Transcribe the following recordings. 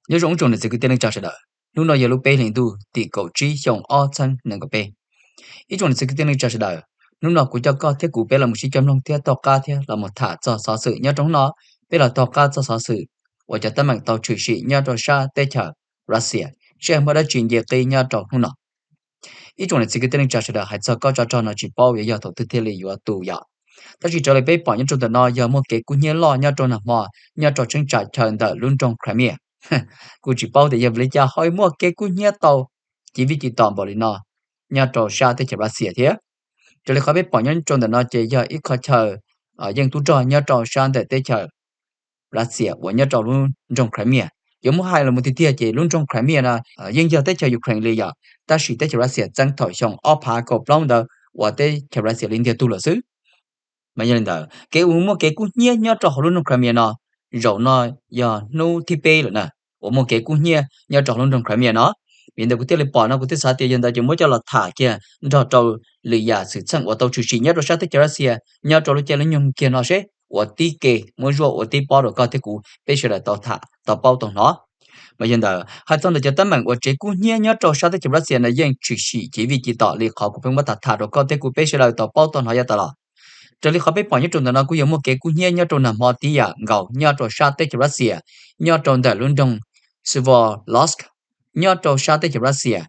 Nyob zoo ib tsoom niam txiv kwv tij neej tsa sawv daws, hnub no yog lub peb hlis ntuj tim kaum tsib xyoo ob txhiab nees nkaum peb. Ib tsoom niam txiv kwv tij neej tsa sawv daws, hnub no kuv coj koj thiab kuv peb los mus sib coj mloog thiab taug qab thiab los mus tham txog xov xwm nyob rau hnub no. Peb los taug qab txog xov xwm uas cov teeb meem tau tshwm sim nyob rau sab teb chaws Russia, seb muaj dab tsi nce qib nyob rau hnub no. Ib tsoom niam txiv kwv tij neej tsa sawv daws, hais txog kob tsov rog no tsis paub yuav yog thaum twg thiaj li yuav tu yom. Tab sis raws li peb pom nyob rau ntawm no yog muaj kev kub hnyiab loj nyob rau nag hmo nyob rau cheeb tsam chaw ntawm lub nroog Crimea. Kuj tsis paub tias yog vim li cas ho muaj kev kub hnyiab tau ci vij ci tom npaum li no nyob rau sab teb chaws Russia thiab. Raws li qhov peb pom nyob rau ntawm no ces yog ib qho chaw yeej tub rog nyob rau sab ntawm teb chaws Russia uas nyob rau lub nroog Crimea. Yuav muab hais los mus tiag tiag ces lub nroog Crimea no yeej yog teb chaws Ukraine li yom, tab sis teb chaws Russia txeeb thaum xyoo ob phav kaum plaub ntawd uas teb chaws Russia li ntiag tug lawm xwb. Mas yog li ntawd kev uas muaj kev kub hnyiab nyob rau hauv lub nroog Crimea no, zaum no yog hnub thib peb lawm na uas muaj kev kub hnyiab nyob rau hauv lub nroog Crimea no. Vim ntawd kuv thiaj li pom no kuv thiaj xav tias yog ntawd ces muab coj los tham kiag nrog rau lwm yam xwm txheej uas tau tshwm sim nyob rau sab teb chaws Russia nyob rau lub caij lub nyoog kiag no seb ua tib ke muab zuaj ua tib pob rau koj thiab kuv peb sawv daws tau tham tau paub tau hnov. Mas yog ntawd hais txog ntawm cov teeb meem uas tsev kub hnyiab nyob rau sab teb chaws Russia no yeej tshwm sim ci vij ci tom li qhov kuv pheej muab tham tham rau koj thiab kuv peb sawv daws tau paub tau hnov yav tas los. Raws li qhov peb pom nyob rau ntawm no kuj yog muaj kev kub hnyiab nyob rau nag hmo tib yam nkaus nyob rau sab teb chaws Russia, nyob rau ntawm lub nroog Sverdlovsk, nyob rau sab teb chaws Russia.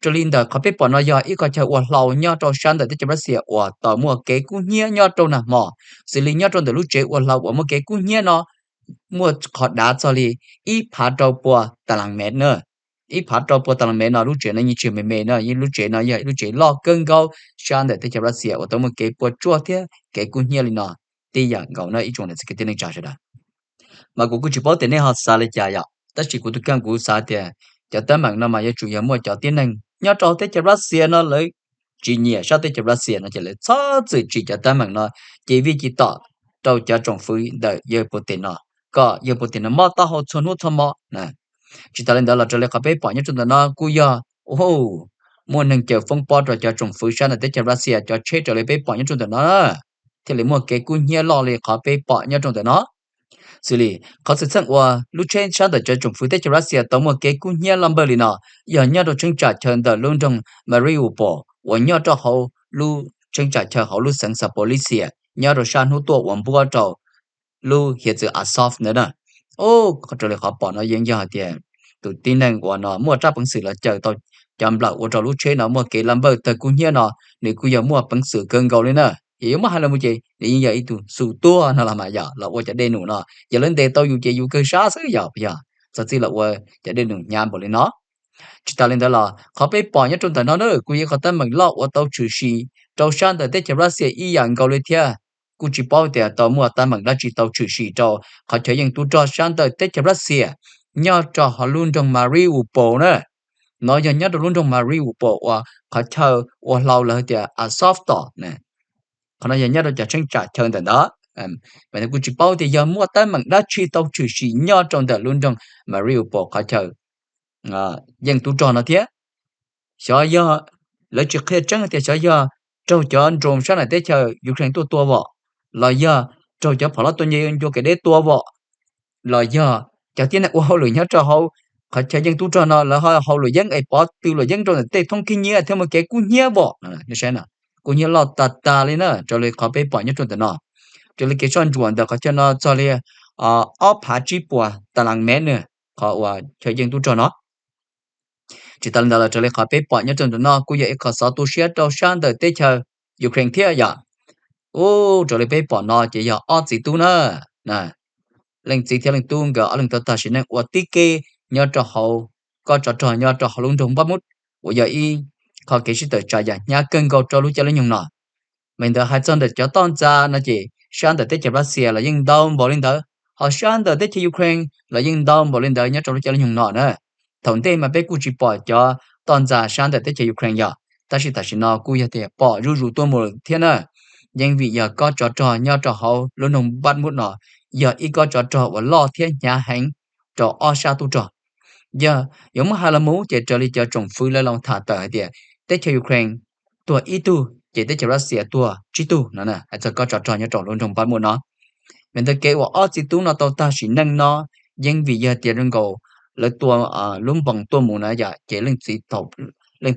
Raws li ntawm qhov peb pom no yog ib qho chaw ua hlau nyob rau sab ntawm teb chaws Russia uas tau muaj kev kub hnyiab nyob rau nag hmo, xws li nyob rau ntawm lub tsev ua hlau uas muaj kev kub hnyiab no muaj qhov dav txog li ib phav rau pua tas las mev na. Ib phav rau pua tas las mev no lub tsev no yeej tsis yog me me no, lub tsev no yog ib lub tsev loj kawg nkaus sab ntawm teb chaws Russia uas tau muaj kev puas tsuaj thiab kev kub hnyiab li no tib yam nkaus no ib tsoom niam txiv kwv tij neej tsa sawv daws. Mas kuv kuj tsis paub tias nej ho xav li cas yom, tab sis kuv tus kheej kuv xav tias cov teeb meem no mas yuav tsum yog muaj cov tib neeg nyob rau teb chaws Russia no lawv tsis nyiam sab teb chaws Russia no ces lawv txhob txwm tsim cov teeb meem no ci vij ci tom rau cov tsoom fwv ntawm yawg Putin no, kom yawg Putin no mob taub hau txhua hnub txhua hmo. Tsis tas li ntawd los raws li qhov peb pom nyob rau ntawm no kuj yog muaj neeg caws foob pob rau cov tsoom fwv sab ntawm teb chaws Russia cov tsheb raws li peb pom nyob rau ntawm no thiaj li muaj kev kub hnyiab loj li qhov peb pom nyob rau ntawm no. Xws li qhov xwm txheej uas lub tsheb sab ntawm cov tsoom fwv teb chaws Russia tau muaj kev kub hnyiab loj npawg li no yog nyob rau cheeb tsam chaw ntawm lub nroog Mariupol uas nyob rau hauv lub cheeb tsam chaw hauv lub xeev Zaporizhzhia nyob rau sab hnub tuaj uas npuab rau lub hiav txwv Azov ntawd na. Raws li qhov pom no yeej yog hais tias tus tib neeg uas no muaj rab peev xwm los caws tau cov nplawm ua rau lub tsheb no muaj kev loj npawg tawg kub hnyiab no, nws kuj yog muaj peev xwm kawg nkaus li na. Yog yuav muab hais los mus ces nws yeej yog ib tug xu tuag no los mas yom, los ua cov dej num no, yog lawv ntes tau yus ces yus kawg sab xwb yom, yog txog txij los ua cov dej num hnyav npaum li no. Tsis tas li ntawd los qhov peb pom nyob rau ntawm no na kuj yog ib qhov teeb meem loj uas tau tshwm sim rau sab ntawm teb chaws Russia ib yam nkaus li thiab. Kuj tsis paub tias tau muaj teeb meem dab tsi tau tshwm sim rau qhov chaw yeej tub rog sab ntawm teb chaws Russia nyob rau hauv lub nroog Mariupol na. No yog nyob rau lub nroog Mariupol uas qhov chaw ua hlau lawv tias Azovstal. Qhov no yog nyob rau cov cheeb tsam chaw ntawm ntawd. Kuj tsis paub tias yog muaj teeb meem dab tsi tau tshwm sim nyob rau ntawm lub nroog Mariupol qhov chaw yeej tub rog no thiab. Xyov yog lawv tsis qhia tseeb tias xyov yog raug cov nroos sab ntawm teb chaws Ukraine tuaj tua vom, los yog raug cov phom loj tua nce ncua kev deb tua vom, los yog cov tib neeg ua hauj lwm nyob rau hauv qhov chaw yeej tub rog no lawv ho haus luam yeeb es pov tw luam yeeb rau ntawm tej thoob khib nyiab thiab muaj kev kub hnyiab vom. Kub hnyiab loj tas tas li na raws li qhov peb pom nyob rau ntawm no. Raws li kev soj ntsuam ntawm qhov chaw no txog li ob phav tsib puas tas las mev na, qhov uas chaw yeej tub rog no. Tsis tas li ntawd los raws li qhov peb pom nyob rau ntawm no kuj yog ib qho xov tu siab rau sab ntawm teb chaws Ukraine thiab yom. Ub, raws li peb pom no ces yog ob txiv tub na, leej txiv thiab leej tub nkawd ob leeg tau tag sim neej ua tib ke nyob rau hauv kob tsov rog nyob rau hauv lub nroog Bakhmut uas yog ib qho kev sib tawm tsam yam hnyav kawg nkaus rau lub caij lub nyoog no. Mas ntawd hais txog ntawm cov toj ntxas no ces sab ntawm teb chaws Russia los yeej ntau npaum li ntawd, ho sab ntawm teb chaws Ukraine los yeej ntau npaum li ntawd nyob rau lub caij lub nyoog no na. Thaum ntej mas peb kuj tsis pom cov toj ntxas sab ntawm teb chaws Ukraine yom, tab sis tam sim no kuj yog tias pom zuj zus tuaj mus thiab na. Yeej vim yog kob tsov rog nyob rau hauv lub nroog Bakhmut no yog ib kob tsov rog uas loj thiab hnyav heev rau ob sab tub rog. Yog yuav muab hais los mus ces raws li cov tsoom fwv lawv los tham tawm hais tias teb chaws Ukraine tuag ib tug, ces teb chaws Russia tuag tsib tug no, hais txog kob tsov rog nyob rau lub nroog Bakhmut no. Vim ntawd kev uas ob txiv tub no tau tag sim neej no yeej vim yog tias zoo nkaus lawv tua lub npoos tuaj mus na yom, ces leej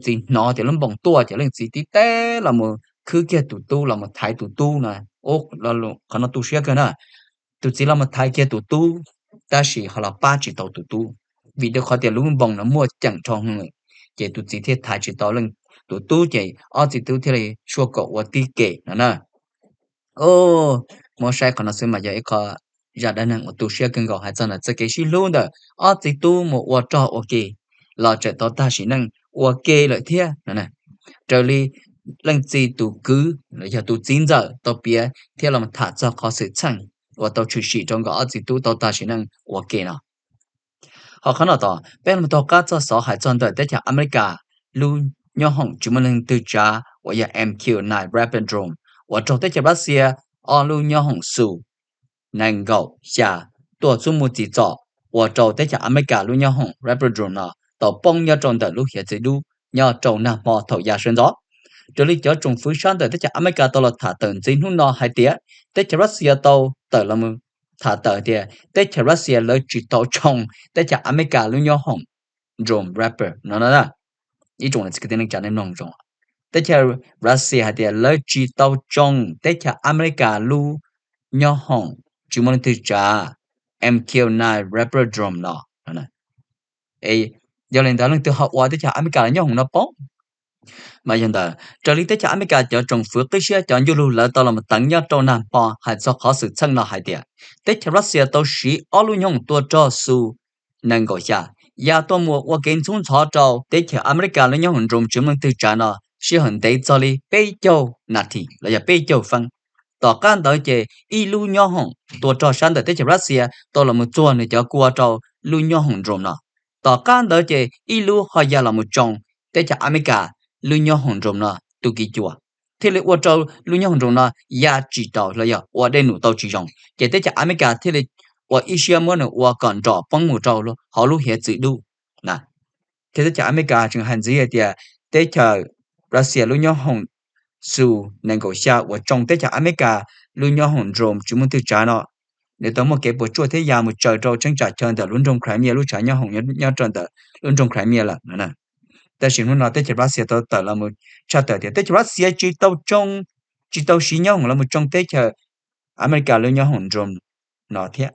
txiv hnov tias lub npoos tuaj ces leej txiv tib teb los mus khwb kiag tus tub los mus thaiv tus tub na. Qhov no tu siab kawg na. Tus txiv los mus thaiv kiag tus tub, tab sis ho los pab tsis tau tus tub, vim rau qhov tias lub npoos no muaj ceem dhau lawm, ces tus txiv thiaj thaiv tsis tau leej, tus tub, ces ob txiv tub thiaj li sua kom ua tib ke no na. Muab saib qhov no xwb mas yog ib qho zaj dab neeg uas tu siab kawg nkaus hais txog ntawm txoj kev sib hlub ntawm ob txiv tub mus ua rog ua ke los tseem tau tag sim neej ua ke lawm thiab no. Raws li leej txiv tus kwv los yog tus txiv ntxawm tau piav thiab los tham txog qhov xwm txheej uas tau tshwm sim rau nkawd ob txiv tub tau tag sim neej ua ke no. Ho qhov no tom peb los taug qab txog xov hais txog ntawm teb chaws Amelikas lub nyob hoom tsis muaj leej twg tsav uas yog M Q nine Raptor drone uas raug teb chaws Russia ob lub nyob hoom Su nees nkaum xya tuaj txub mus txi txom ua rau teb chaws Amelikas lub nyob hoom Raptor drone no tau poob nyob rau ntawm lub hiav txwv dub nyob rau nag hmo thaum yav sawv ntxov. Raws li cov tsoom fwv sab ntawm teb chaws Amelikas tau los tham tawm ntxiv hnub no hais tias teb chaws Russia tau tawm los mus tham tawm tias teb chaws Russia lawv tsis tau tsoo teb chaws Amelikas lub nyob hoom drone Raptor no. Ib tsoom niam txiv kwv tij neej tsa nej mloog zoo, teb chaws Russia hais tias lawv tsis tau tsoo teb chaws Amelikas lub nyob hoom tsis muaj leej twg tsav M Q nine Raptor drone no. Yog li ntawd leej twg ho ua teb chaws Amelikas lub nyob hoom no poob? Mas yog ntawd raws li teb chaws Amelikas cov tsoom fwv qib siab cov ncuj lug lawv tau los teev nyob rau nag hmo hais txog qhov xwm txheej no hais tias teb chaws Russia tau siv ob lub nyob hoom tua rog Su nees nkaum xya ya tuaj mus ua kev ntxhub ntxhov rau teb chaws Amelikas lub nyob hoom drone tsis muaj leej twg tsav no sij hawm ntev txog li peb caug nas this los yog peb caug feeb. Tom qab ntawd ces ib lub nyob hoom tua rog sab ntawm teb chaws Russia tau los mus txuag nws cov kua rau lub nyob hoom drone no. Tom qab ntawd ces ib lub ho ya los mus tsoo teb chaws Amelikas lub nyob hoom drone no tus kiv cua, thiaj li ua rau lub nyob hoom drone no ya tsis taus los yog ua dej num tau tsis zoo, ces teb chaws Amelikas thiaj li ua ib siab muab nws ua kom nrom poob mus rau hauv lub hiav txwv dub. Thiab teb chaws Amelikas tseem hais ntxiv hais tias teb chaws Russia lub nyob hoom Su nees nkaum xya uas tsoo teb chaws Amelikas lub nyob hoom drone tsis muaj leej twg tsav no, nws tau muaj kev puas tsuaj thiab ya mus tsaws rau cheeb tsam chaw ntawm lub nroog Crimea lub tshav nyob hoom nyob rau ntawm lub nroog Crimea lawm no. Tab sis hnub no teb chaws Russia tau tawm los mus tshaj tawm tias teb chaws Russia tsis tau tsoo, tsis tau siv nyob hoom los mus tsoo teb chaws Amelikas lub nyob hoom drone no thiab.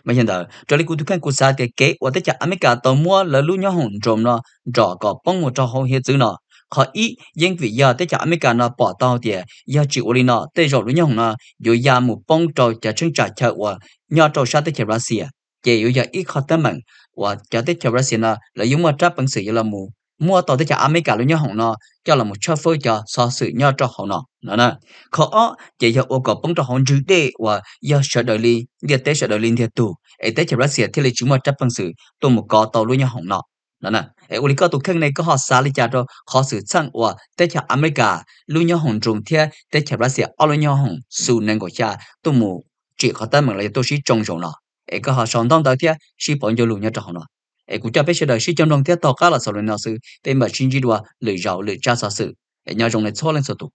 Mas yog ntawd raws li kuv tus kheej kuv xav tias kev uas teb chaws Amelikas tau muab lawv lub nyob hoom drone no nrom kom poob mus rau hauv hiav txwv no, qhov ib yeej vim yog teb chaws Amelikas no pom tau tias yog tsis ua li no tej zaum lub nyob hoom no yuav ya mus poob rau cov cheeb tsam chaw uas nyob rau sab teb chaws Russia, ces yuav yog ib qho teeb meem uas cov teb chaws Russia no lawv yuav muaj rab peev xwm yuav los mus muab tau teb chaws Amelikas lub nyob hoom no coj los mus tshawb fawb cov xov xwm nyob rau hauv no no. Qhov ob ces yog ua kom poob rau hauv ntswg dej uas yog sawv daws li ntiaj teb sawv daws li ntiag tug es teb chaws Russia thiaj li tsis muaj rab peev xwm tuaj mus kov tau lub nyob hoom no no. Es ua li koj tus kheej ne koj ho xav li cas rau qhov xwm txheej uas teb chaws Amelikas lub nyob hoom drone thiab teb chaws Russia ob lub nyob hoom Su nees nkaum xya tuaj mus tsim qhov teeb meem los yog tuaj sib tsoo zaum no? Es koj ho sau ntawv ntawd thiab sib pauv ncauj lus nyob rau hauv no. Es kuv coj peb sawv daws sib cog mloog thiab taug qab los xaus li no xwb, peb mam sib ntsib dua lwm zaus lwm tsab xov xwm. Es nyob zoo nej txhua leej txhua tus.